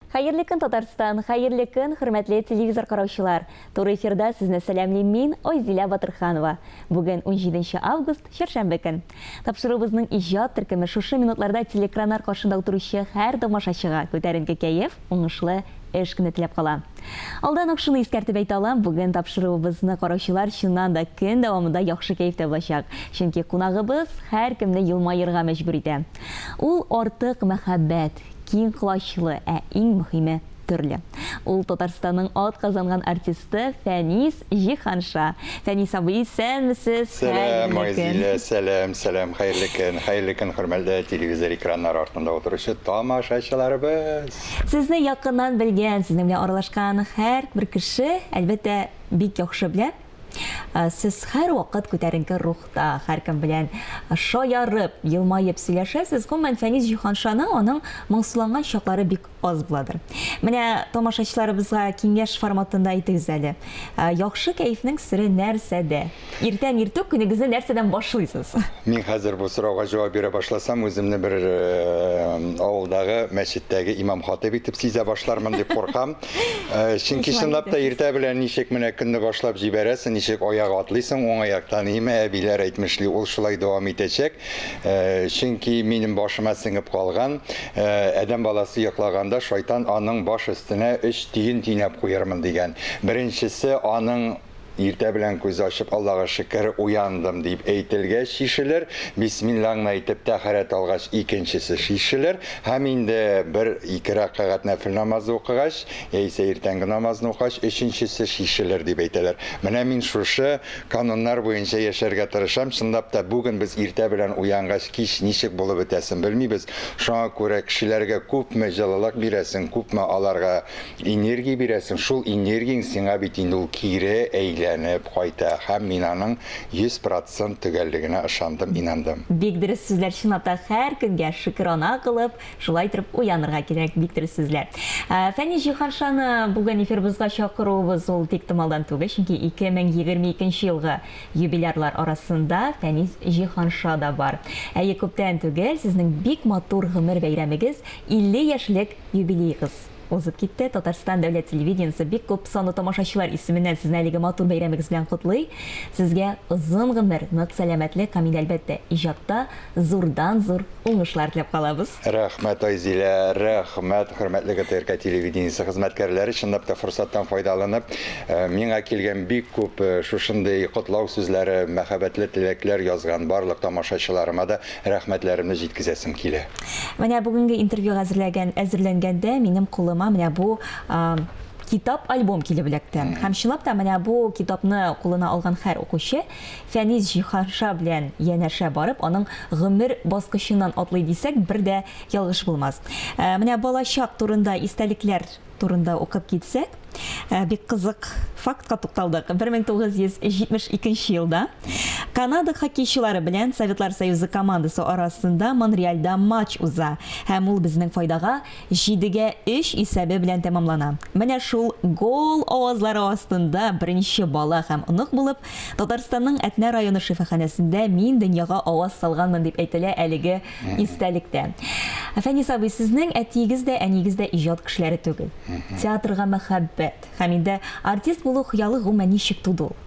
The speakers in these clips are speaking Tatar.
Хәерле көн, Татарстан! Хәерле көн, хөрмәтле телевизор караучылар! Туры эфирда сезне сәламлим мин, Айзилә Батырханова. Бүген 17 август, чәршәмбе көн. Тапшыруыбызның иҗат төркеме шушы минутларда телекраннар каршында утыручы һәр тамашачыга күтәренке кәеф, уңышлы эш көне теләп кала. Алдан ук шуны искәртеп әйтә алам, бүген тапшыруыбызны караучылар чыннан да көн дәвамында яхшы кәефтә булачак, чөнки кунагыбыз һәркемне елмаерга мәҗбүр итә. Ул артык мәхәббәт, киң колачлы, ә иң мөһиме, төрле. Ул Татарстанның атказанган артисты Фәнис Җиһанша. Фәнис абый, исәнмесез, Сәлам, хәерле көн! Айзилә, сәлам, сәлам, хәерле көн, хәерле көн, хөрмәтле телевизор экраннары артында утыручы тамашачыларыбыз! Сезне якыннан белгән, сезнең белән аралашкан һәрбер кеше, әлбәттә, бик яхшы белә. Сез һәрвакыт күтәренке рухта, һәркем белән шаярып, елмаеп сөйләшәсез. Гомумән, Фәнис Җиһаншаның аның моңсуланган чаклары бик аз буладыр. Менә тамашачыларыбызга киңәш форматында әйтегез әле. Яхшы кәефнең сере нәрсәдә? Иртән иртүк көнегезне нәрсәдән башлыйсыз? Мин хәзер бу сорауга җавап бирә башласам, үземне бер авылдагы мәчеттәге имам-хатыйп итеп сизә башлармын дип куркам. Чөнки чынлап та иртә белән ничек менә көнне башлап җибәрәсең, ничек аяк атлыйсың, уң аяктан име, әбиләр әйтмешли, ул шулай дәвам итәчәк. Чөнки минем башыма сеңеп калган, адәм баласы йоклаганда шайтан аның баш өстенә өч төен төйнәп куермын дигән. Беренчесе аның Иртә белән күз ачып, Аллага шөкер, уяндым, дип әйтелгәч, чишелер. Бисмиллаңны әйтеп, тәһарәт алгач, икенчесе чишелер. Һәм инде бер ике рәкәгать нәфел намазы укыгач, яисә иртәнге намазны укыгач, өченчесе чишелер, дип әйтәләр. Менә мин шушы кануннар буенча яшәргә тырышам. Чынлап та, бүген без иртә белән уянгач, кич ничек булып бетәсен белмибез. Шуңа күрә кешеләргә күпме җылылык бирәсең, күпме аларга Энергия бирәсең, шул энергияң сиңа бит инде ул кире әйләнеп кайта һәм мин аның 100 процент төгәллегенә ышандым, инандым. Бик дөрес сүзләр, чынлап та һәр көнгә шөкерана кылып, шулай итеп уянырга кирәк, бик дөрес сүзләр. Фәнис Җиһаншаны бүген эфирыбызга чакыруыбыз ул тиктомалдан түгел, чөнки 2022 елгы юбилярлар арасында Фәнис Җиһанша да бар. Әйе, күптән түгел сезнең бик матур гомер бәйрәмегез, 50 яшьлек юбилеегыз узып китте. Татарстан дәүләт телевидениесе бик күп санлы тамашачылар исеменнән сезне әлеге матур бәйрәмегез белән котлый. Сезгә озын гомер, нык сәламәтлек һәм инде, әлбәттә, иҗатта зурдан-зур уңышлар теләп калабыз. Рәхмәт, Айзилә, рәхмәт, хөрмәтле ГТРК телевидениесе хезмәткәрләре. Чынлап та форсаттан файдаланып, миңа килгән бик күп шушындый котлау сүзләре, мәхәббәтле теләкләр язган барлык тамашачыларыма да рәхмәтләремне җиткезәсем килә. Менә бүгенге интервьюга әзерләгән, әзерләнгәндә минем кулыма менә бу китап-альбом килеп эләкте. Һәм чынлап та менә бу китапны кулына алган һәр укучы Фәнис Җиһанша белән янәшә барып, аның гомер баскычыннан атлый дисәк, бер дә ялгыш булмас. Менә балачак турында истәлекләр турында укып китсәк, бик кызык фактка тукталдык. 1972 елда Канада хоккейчылары белән Советлар Союзы командасы арасында Монреальдә матч уза һәм ул безнең файдага 7-гә 3 исәбе белән тәмамлана. Менә шул гол авазлары астында беренче бала һәм онык булып Татарстанның Әтнә районы шифаханәсендә мин дөньяга аваз салганмын, дип әйтелә әлеге истәлектә. Фәнис абый, сезнең әтиегез дә, әниегез дә иҗат кешеләре түгел. Театрга мәхәббәт һәм инде артист булу хыялы гомумән ничек туды ул?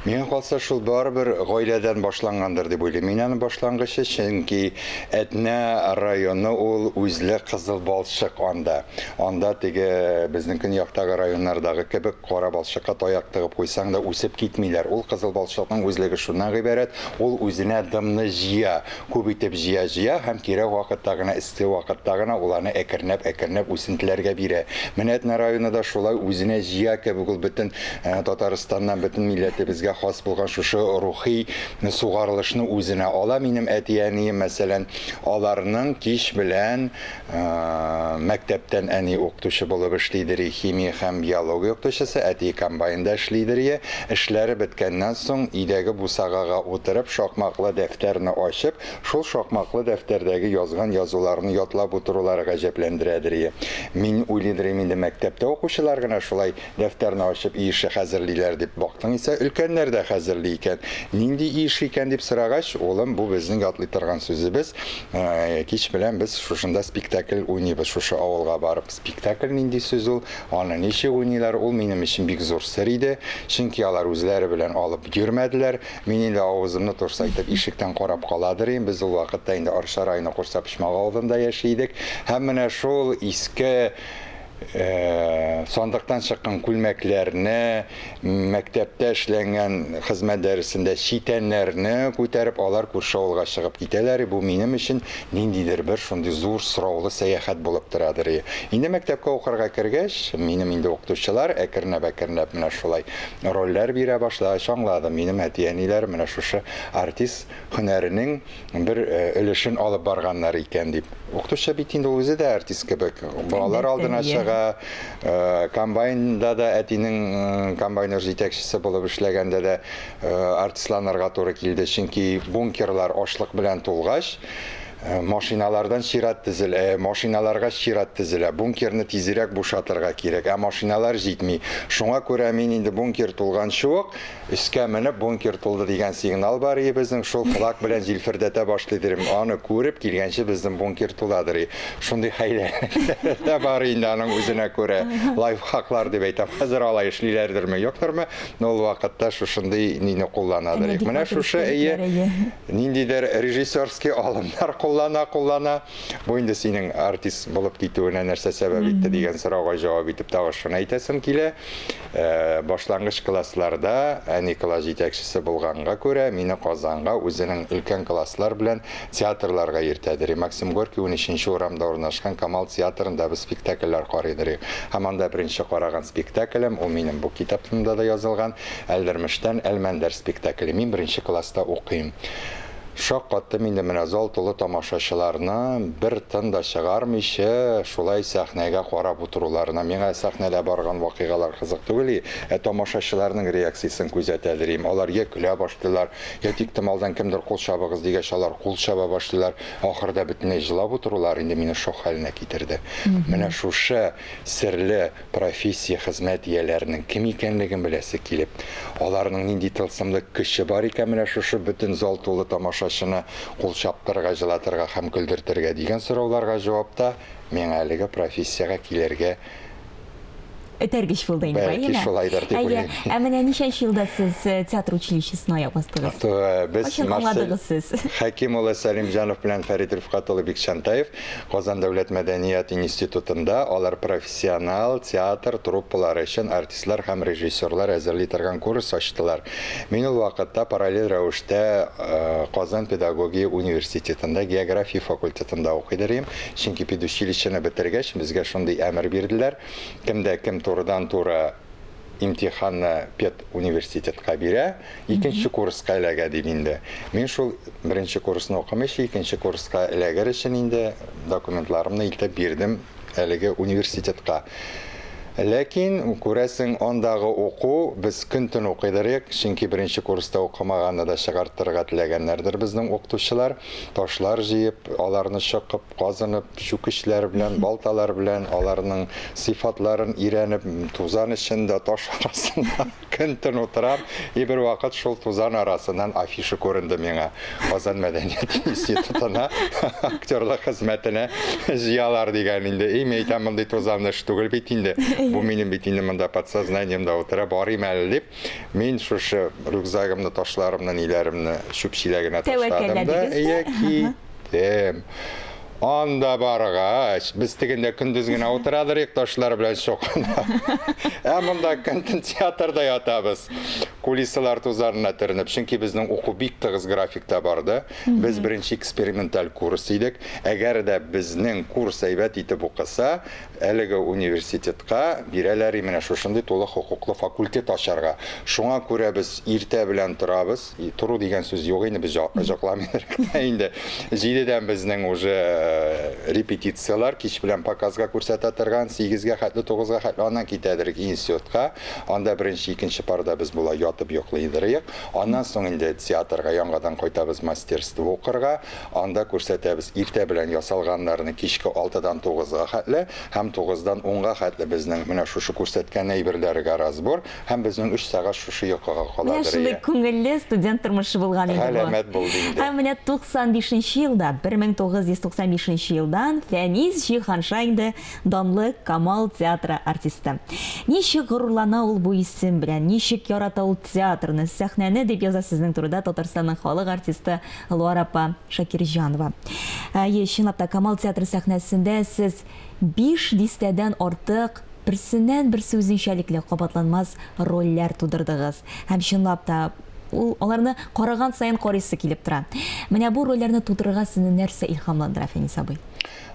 Миңа калса, шул барыбер гаиләдән башлангандыр дип уйлыйм. Мин аның башлангычы, чөнки Әтнә районы ул үзле кызыл балчык анда. Анда теге безнең көньяктагы районнардагы кебек кара балчыкка таяк тыгып куйсаң да үсеп китмиләр. Ул кызыл балчыкның үзлеге шуннан гыйбарәт, ул үзенә дымны җыя. Күп итеп җыя-җыя һәм кирәк вакытта гына, эссе вакытта гына ул аны әкренләп-әкренләп үсентеләргә бирә. Менә Әтнә районы да шулай үзенә җыя кебек ул бөтен Татарстаннан, бөтен милләтебезгә хас булган шушы рухи сугарылышны үзенә ала. Минем әти-әнием, мәсәлән, аларның кич белән Мәктәптән әни укытучы булып эшлидер, химия һәм биология укытучысы, әти комбайнда эшлидер. Эшләре беткәннән соң, өйдәге бусагага утырып, шакмаклы дәфтәрне ачып, шул шакмаклы дәфтәрдәге язган язуларны ятлап утырулары гаҗәпләндерәдер. Мин уйлыйдыр инде, мәктәптә укучылар гына шулай дәфтәрне ачып өй эше хәзерлиләр дип, бактың исә, өлкәннәр. Өлкәннәр дә хәзерли икән. Нинди иш икән дип сорагач, улым, бу безнең ятлый торган сүзебез. Кич белән без шушында спектакль уйныйбыз, шушы авылга барып. Спектакль нинди сүз ул, аны ничек уйныйлар, ул минем өчен бик зур сер иде. Чөнки алар үзләре белән алып йөрмәделәр. Мин инде авызымны турсайтып ишектән карап каладыр идем. Без ул вакытта инде Арча районы Курса Почмагы авылында яши идек. Һәм менә шул иске сандыктан чыккан күлмәкләрне, мәктәптә эшләнгән хезмәт дәресендә читәннәрне күтәреп, алар күрше авылга чыгып китәләр. Бу минем өчен ниндидер бер шундый зур сораулы сәяхәт булып торадыр. Инде мәктәпкә укырга кергәч, минем инде укытучылар әкренләп-әкренләп менә шулай рольләр бирә башлагач, аңладым, минем әти-әниләр менә шушы артист һөнәренең бер өлешен алып барганнар икән дип. Укытучы бит инде ул үзе дә артист кебек. Балалар алдына чыга, комбайнда да әтинең комбайнер җитәкчесе булып эшләгәндә дә артистланырга туры килде. Чөнки бункерлар ашлык белән тулгач, машиналардан чират тезелә, машиналарга чират тезелә. Бункерны тизрәк бушатырга кирәк, ә машиналар җитми. Шуңа күрә мин инде бункер тулганчы ук Өскә менеп, бункер тулды дигән сигнал бар ие безнең, шул флаг белән җилфердәтә башлыйдыр. Аны күреп, килгәнче безнең бункер туладыр. Шундый хәйләләр дә бар инде аның үзенә күрә. Лайфхаклар дип әйтәм. Хәзер алай эшлиләрдерме, юктырмы, но ул вакытта шушындый нине кулланадыр. Менә шушы әйе, ниндидер режиссерский алымнар куллана-куллана. Бу инде синең артист булып китүенә нәрсә сәбәп итте дигән сорауга җавап итеп тагы шуны әйтәсем килә. Башлангыч классларда әни класс җитәкчесе булганга күрә, мине Казанга үзенең өлкән класслар белән театрларга йөртәдер. Максим Горький унөченче урамда урнашкан Камал театрында без спектакльләр карыйдыр. Һәм анда беренче караган спектаклем, ул минем бу китапымда да язылган, Әлдермештән Әлмәндәр спектакле. Мин беренче класста укыйм. Шаккаттым инде менә зал тулы тамашачыларны бер тын да чыгармыйча шулай сәхнәгә карап утыруларына. Миңа сәхнәдә барган вакыйгалар кызык түгел, ә тамашачыларның реакциясен күзәтәдер идем. Алар йә көлә башлыйлар, йә тиктомалдан кемдер кул чабыгыз дигәч, алар кул чаба башлыйлар. Ахырда бөтенләй җылап утырулар инде мине шок хәленә китерде. Менә шушы серле профессия хезмәт ияләренең кем икәнлеген беләсе килеп, аларның нинди тылсымлы көче бар икән менә шушы бөтен зал тулы тамашачыны кул чаптырырга, җылатырга һәм көлдертергә дигән сорауларга җавап та миңа әлеге профессиягә килергә Этәргеч булды инде, Бәлки әйеме? шулайдыр дип Әйе. уйлыйм. Ә менә ничәнче елда сез э, театр училищесына аяк бастыгыз? Э, Без Кайчан Марсель аңладыгыз сез? Хәким улы Сәлимҗанов белән Фәрит Рифкать улы Бикчәнтаев Казан дәүләт мәдәният институтында алар профессионал театр труппалары өчен артистлар һәм режиссерлар әзерли торган курс ачтылар. Мин ул вакытта параллель рәвештә Казан педагогия университетында география факультетында укыйдыр идем, чөнки педучилищены бетергәч, безгә шундый әмер бирделәр, кем дә кем турыдан-туры имтиханны педуниверситетка бирә, икенче курска эләгә дип инде. Мин шул беренче курсны укымыйча, икенче курска эләгер өчен инде документларымны илтеп бирдем әлеге университетка. Ләкин, күрәсең, андагы уку, без көн-төн укыйдыр идек, чөнки беренче курста укымаганны да чыгарттырырга теләгәннәрдер безнең укытучылар. Ташлар җыеп, аларны чокып, казынып, чүкечләр белән, балталар белән аларның сыйфатларын өйрәнеп, тузан эчендә, таш арасында көн-төн утырам. И бер вакыт шул тузан арасыннан афиша күренде миңа. Казан мәдәният институтына актерлык хезмәтенә җыялар дигән инде. И, мин әйтәм, мондый тузанлы эш түгел бит инде. Бу минем бит инде монда подсознаниемда утыра, барыйм әле дип. Мин шушы рюкзагымны, ташларымны, ниләремне чүп чиләгенә ташладым да, Тәвәккәлләдегез дә? Киттем. Анда баргач, без тегендә көндез генә утырадыр идек ташлар белән чокына. Ә монда көн-төн театрда ятабыз. Кулисалар тузанына төренеп, чөнки безнең уку бик тыгыз графикта барды. Без беренче эксперименталь курс идек. Әгәр дә безнең курс әйбәт итеп укыса, Әлеге университетка бирәләр менә шушындый тулы хокуклы факультет ачарга. Шуңа күрә без иртә белән торабыз. Тору дигән сүз юк инде, без җокламыйдыр инде. Җидедән безнең уже э, репетицияләр, кич белән показга күрсәтә торган, сигезгә хәтле, тугызга хәтле, аннан китәдер институтка. Анда беренче, икенче парда без була. ятып йоклыйдырыек. Аннан соң инде театрга яңадан кайтабыз мастерство укырга. Анда күрсәтәбез иртә белән ясалганнарны кичке алтыдан тугызга хәтле һәм тугыздан унга хәтле безнең менә шушы күрсәткән әйберләргә разбор һәм безнең өч сәгать шушы йокыга Менә каладыр шундый ие. күңелле студент тормышы булган инде бу. Галәмәт булды инде. Һәм менә 95 нче елда, 1995 нче елдан Фәнис Җиһанша инде данлы Камал театры артисты. Ничек горурлана ул бу исем белән, ничек ярата ул театрны, сәхнәне, дип яза сезнең турыда Татарстанның халык артисты Луара апа Шакирҗанова. Әйе, чынлап та, Камал театры сәхнәсендә сез биш дистәдән артык берсеннән-берсе үзенчәлекле, кабатланмас рольләр тудырдыгыз. Һәм чынлап та, ул аларны караган саен карыйсы килеп тора. Менә бу рольләрне тудырырга сезне нәрсә илһамландыра, Фәнис абый?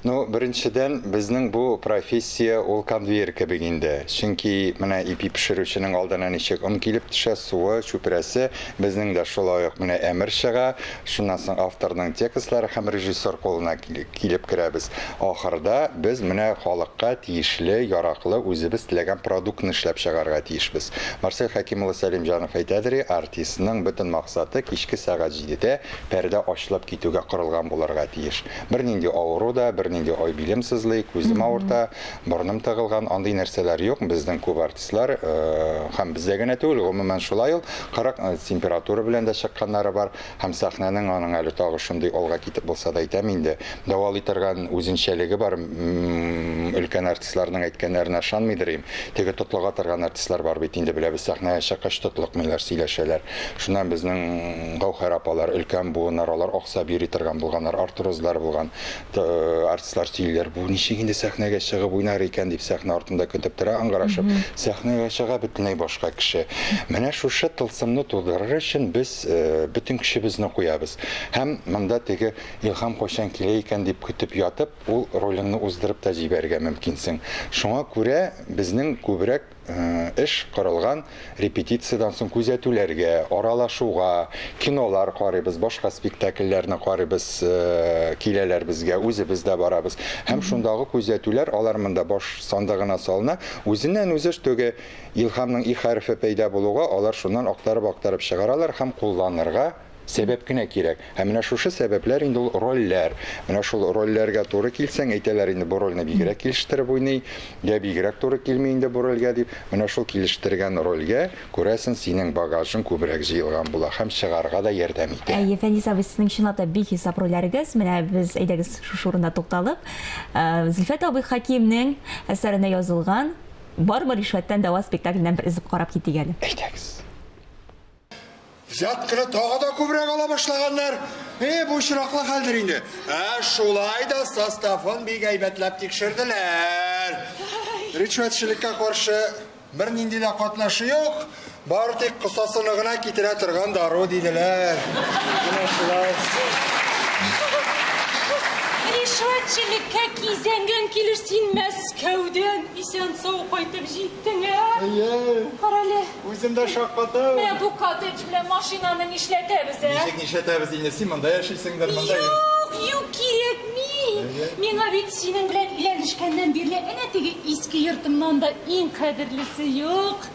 Ну, беренчедән, безнең бу профессия ул конвейер кебек инде. Чөнки менә ипи пешерүченең алдына ничек он килеп төшә, суы, чүпрәсе, безнең дә шулай ук менә әмер чыга. Шуннан соң авторның текстлары һәм режиссер кулына килеп керәбез. Ахырда без менә халыкка тиешле, яраклы, үзебез теләгән продуктны эшләп чыгарырга тиешбез. Марсель Хәким улы Сәлимҗанов әйтәдер, артистның бөтен максаты кичке сәгать җидедә пәрдә ачылып китүгә корылган булырга тиеш. Бернинди авыру да, бернинди ай билем сызлый, күзем авырта, борыным тыгылган, андый нәрсәләр юк. Безнең күп артистлар, һәм бездә генә түгел, гомумән шулай ул, 40 температура белән дә чыкканнары бар. Һәм сәхнәнең аның әле тагы шундый алга китеп булса да әйтәм инде, дәвалый торган үзенчәлеге бар. Өлкән артистларның әйткәннәренә ышанмыйдыр идем. Теге тотлыга торган артистлар бар бит инде, беләбез, сәхнәгә чыккач тотлыкмыйлар, сөйләшәләр. Шуннан безнең Гәүһәр апалар, өлкән буыннар, алар аксап йөри торган булганнар, артрозлар булган артистлар сөйлиләр, бу ничек инде сәхнәгә чыгып уйнар икән дип сәхнә артында көтеп тора, ыңгырашып. Сәхнәгә чыга бөтенләй башка кеше. Менә шушы тылсымны тудырыр өчен без бөтен көчебезне куябыз. Һәм монда теге илһам кайчан килә икән дип көтеп ятып, ул ролеңне уздырып та җибәрергә мөмкинсең. Шуңа күрә безнең күбрәк эш корылган репетициядән соң күзәтүләргә, аралашуга, кинолар карыйбыз, башка спектакльләрне карыйбыз, киләләр безгә, үзебез дә барабыз. Һәм шундагы күзәтүләр, алар монда баш сандыгына салына, үзеннән-үзе теге илһамның и хәрефе пәйда булуга, алар шуннан актарып-актарып чыгаралар һәм кулланырга Сәбәп кенә кирәк. Һәм менә шушы сәбәпләр инде ул рольләр. Менә шул рольләргә туры килсәң, әйтәләр инде бу рольне бигрәк килештереп уйный, я бигрәк туры килми инде бу рольгә дип. Менә шул килештергән рольгә, күрәсең, синең багажың күбрәк җыелган була һәм чыгарга да ярдәм итә. Әйе, Фәнис абый, сезнең чынлап та бихисап рольләрегез. Менә без, әйдәгез, шушы урында тукталып, Зөлфәт абый Хәкимнең әсәренә язылган Бармы ришвәттән дәва спектакленнән бер өзеп карап китик әле. Әйдәгез. Взятканы тагы да күбрәк ала башлаганнар. Э, бу очраклы хәлдер инде. Ә шулай да составын бик әйбәтләп тикшерделәр. Ришвәтчелеккә каршы бернинди дә катнашы юк, бары тик кысасыны гына китерә торган дару диделәр. Менә шулай. Ришвәтчелеккә кизәнгән килеш син Мәскәүдән исән-сау кайтып җиттең, ә? Әйе. Карале. Үзем дә шаккатам. Менә бу коттедж белән машинаны нишләтәбез, ә? Ничек нишләтәбез инде? Син монда яшисеңдер, монда. Юк, юк, кирәкми. Миңа бит синең белән өйләнешкәннән бирле әнә теге иске йортымнан да иң кадерлесе юк.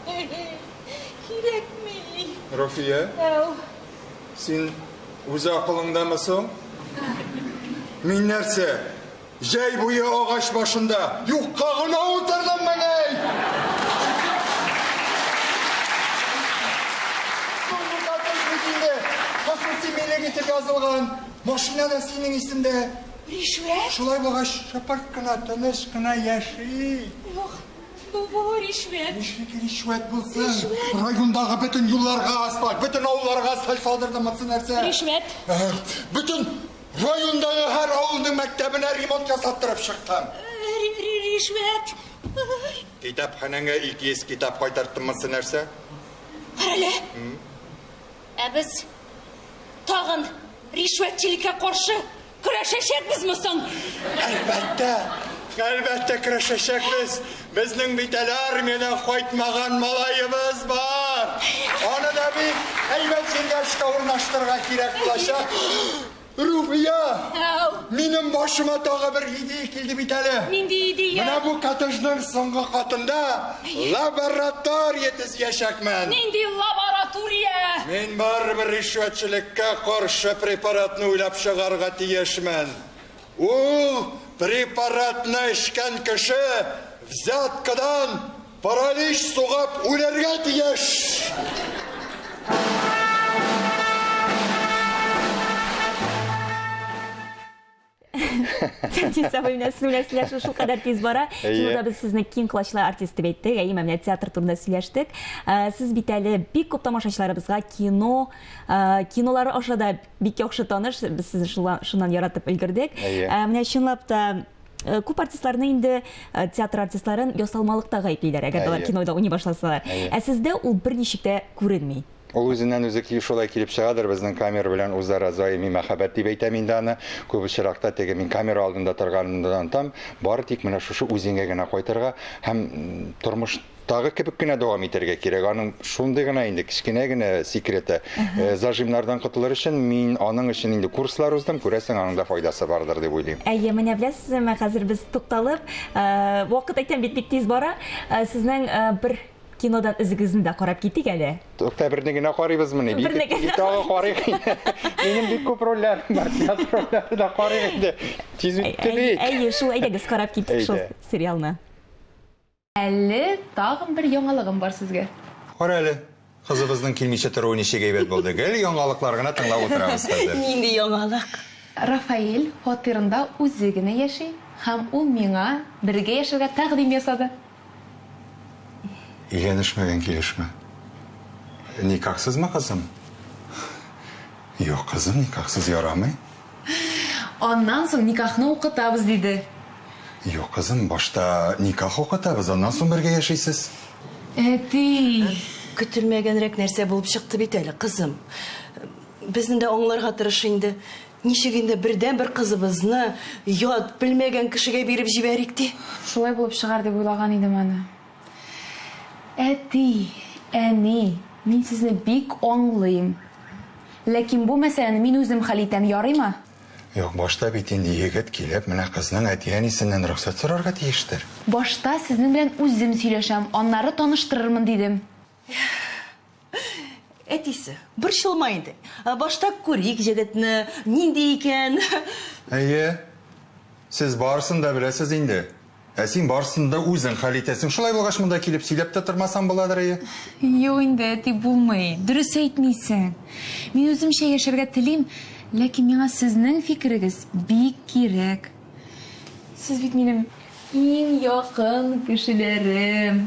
Кирәкми. Руфия? Әү. Син үз акылыңдамы соң? Мин нәрсә? Җәй буе агач башында юкка гына утырдыммыни? Хосуси милек итеп язылган. Машина да синең исемдә. Ришвәт? Шулай булгач, шыпырт кына, тыныч кына яши. Юк, бу бу ришвәт. Ничек ришвәт булсын? Ришвәт. Райондагы бөтен юлларга асфальт, бөтен авылларга асфальт салдырдым, монысы нәрсә? Ришвәт. Бөтен Райондагы һәр авылның мәктәбенә ремонт ясаттырып чыктым. Ришвәт. Китапханәңә 200 китап кайтарттым, монысы нәрсә? Карале. Ә без тагын ришвәтчелеккә каршы көрәшәчәкбезме соң? Әлбәттә. Әлбәттә көрәшәчәкбез. Безнең бит әле армиядән кайтмаган малаебыз бар. Аны да бик әйбәт җиргә эшкә урнаштырырга кирәк булачак. Руфия! Минем башыма тагы бер идея килде бит әле. Нинди идея? Менә бу коттеджның соңгы катында лаборатория төзиячәкмен. Нинди лаборатория? Лаборатория! Мин барыбер ришвәтчелеккә каршы препаратны уйлап чыгарырга тиешмен. Ул препаратны эчкән кеше взяткадан паралич сугып үләргә тиеш! Фәнис абый, менә сезнең белән сөйләшү шулкадәр тиз бара. Кинода без сезне киң колачлы артист дип әйттек. Әйе, менә театр турында сөйләштек. Сез бит әле бик күп тамашачыларыбызга кино, кинолары аша да бик яхшы таныш. Без сезне шуннан яратып өлгердек. Менә чынлап та күп артистларны инде театр артистларын ясалмалыкта гаеплиләр, әгәр алар кинода уйный башласалар. Ә сездә ул берничек тә күренми. Ул үзеннән-үзе килеп шулай килеп чыгадыр, безнең камера белән үзара даими мәхәббәт дип әйтәм инде аны. Күп очракта теге мин камера алдында торганымны да онытам, бары тик менә шушы үзеңә генә кайтырга һәм тормыштагы кебек кенә дәвам итәргә кирәк. Аның шундый гына инде кечкенә генә секреты. Зажимнардан котылыр өчен мин аның өчен инде курслар уздым, күрәсең, аның да файдасы бардыр дип уйлыйм. Әйе, менә беләсезме, хәзер без тукталып, вакыт әйтәм бит бик тиз бара, сезнең бер Кинодан үзегезне дә карап китик әле. Тукта, берне генә карыйбызмыни? Берне генә. Тагы карыйк инде. Минем бик күп рольләрем бар, театр рольләре дә карыйк инде. Тиз үтте бит. Әйе, шул, әйдәгез карап китик шул сериалны. Әле тагын бер яңалыгым бар сезгә. Кара әле, кызыбызның килмичә торуы ничек әйбәт булды. Гел яңалыклар гына тыңлап утырабыз хәзер. Нинди яңалык? Рафаэль фатирында үзе генә яши һәм ул миңа бергә яшәргә тәкъдим ясады. Өйләнешмәгән килешме? Никахсызмы, кызым? Юк, кызым, никахсыз ярамый. Аннан соң никахны укытабыз, диде. Юк, кызым, башта никах укытабыз, аннан соң бергә яшисез. Әти! Көтелмәгәнрәк нәрсә булып чыкты бит әле, кызым. Безне дә аңларга тырыш инде. Ничек инде бердәнбер кызыбызны ят, белмәгән кешегә биреп җибәрик ди? Шулай булып чыгар дип уйлаган идем аны. Әти, әни, мин сезне бик аңлыйм. Ләкин бу мәсьәләне мин үзем хәл итәм, ярыймы? Юк, башта бит инде егет килеп, менә кызның әти-әнисеннән рөхсәт сорарга тиештер. Башта сезнең белән үзем сөйләшәм, аннары таныштырырмын, дидем. Әтисе, борчылма инде. Башта күрик җегетне, нинди икән. Әйе, сез барысын да беләсез инде. Ә син барысын да үзең хәл итәсең. Шулай булгач, монда килеп сөйләп тә тормасаң буладыр, әйе? Юк инде, әти, булмый. Дөрес әйтмисең. Мин үземчә яшәргә телим, ләкин миңа сезнең фикерегез бик кирәк. Сез бит минем иң якын кешеләрем.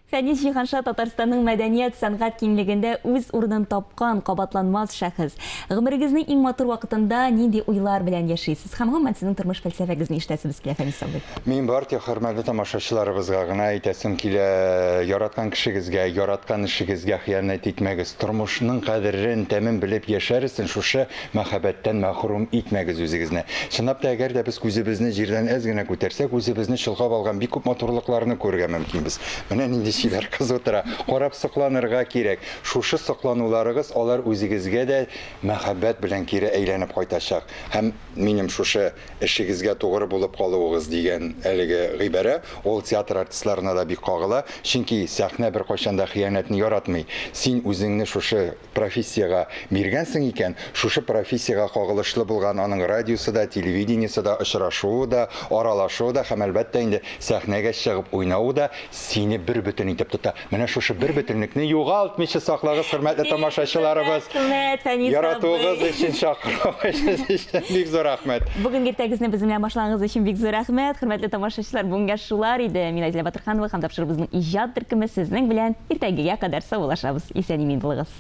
Фәнис Җиһанша Татарстанның мәдәният, сәнгать киңлегендә үз урынын тапкан, кабатланмас шәхес. Гомерегезнең иң матур вакытында нинди уйлар белән яшисез? Һәм гомумән сезнең тормыш фәлсәфәгезне ишетәсебез килә, Фәнис абый. Мин бар тик хөрмәтле тамашачыларыбызга гына әйтәсем килә, яраткан кешегезгә, яраткан эшегезгә хыянәт итмәгез. Тормышның кадерен, тәмен белеп яшәр өчен шушы мәхәббәттән мәхрүм итмәгез үзегезне. Чынлап та, әгәр дә без күзебезне җирдән әз генә күтәрсәк, үзебезне чолгап алган бик күп матурлыкларны күрергә мөмкинбез. Менә нинди чибәр кыз утыра. Карап сокланырга кирәк. Шушы соклануларыгыз алар үзегезгә дә мәхәббәт белән кире әйләнеп кайтачак. Һәм минем шушы эшегезгә тугры булып калуыгыз дигән әлеге гыйбарә, ул театр артистларына да бик кагыла. Чөнки сәхнә беркайчан да хыянәтне яратмый. Син үзеңне шушы профессиягә биргәнсең икән, шушы профессиягә кагылышлы булган аның радиосы да, телевидениесе да, очрашуы да, аралашуы да һәм, әлбәттә инде, сәхнәгә чыгып уйнавы да сине бербөтен итеп тота. Менә шушы бербөтенлекне югалтмыйча саклагыз, хөрмәтле тамашачыларыбыз. Рәхмәт, Фәнис абый. Яратуыгыз өчен, чакыруыгыз өчен бик зур рәхмәт. Бүгенге иртәгезне безнең белән башлаганыгыз өчен бик зур рәхмәт. Хөрмәтле тамашачылар, бүгенгә шулар иде. Мин Айзилә Батырханова һәм тапшыруыбызның иҗат төркеме сезнең белән иртәгегә кадәр саубуллашабыз. Исән-имин булыгыз.